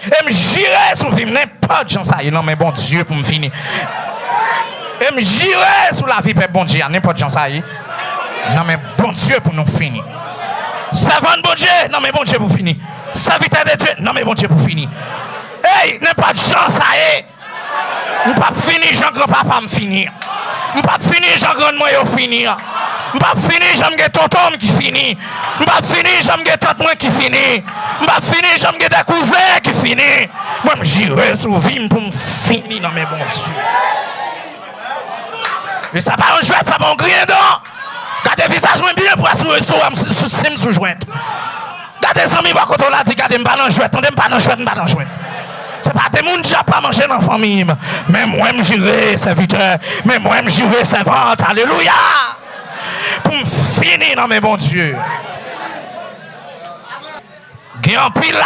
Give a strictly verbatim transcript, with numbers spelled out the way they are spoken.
E m jire sou vi m, nenpòt jan sa ye, nan men Bondye pou m fini. E m jire sou lavi pèp Bondye a, nenpòt jan sa ye, nan men Bondye pou nou fini. Sèvant Bondye, nan men Bondye pou fini. Sèvitè de Dye, nan men Bondye pou fini. Ey, nenpòt jan sa ye, m p ap fini jan granpapa m fini. M p ap fini jan grann mwen yo fini. M p ap fini jan m gen tonton m ki fini. M p ap fini jan m gen tant mwen ki fini. M p ap fini jan m gen de kouzen ki fini. Mwen, m jire sou vi m pou m fini nan men Bondye. E sa pa yon jwèt, sa pa yon griyen dan. Gade vizaj mwen byen pou asire si w wè m si, si, si m sou jwèt. Gade zanmi bò kote w la, di, "Gade, m pa nan jwèt, tande, m pa nan jwèt, m pa nan jwèt." Se pa de moun dyab pa manje nan fanmi m. Men mwen, m jire, sèvitè. Men mwen, m jire, sèvant. Alelouya! Pou m fini nan men Bondye. Gen anpil la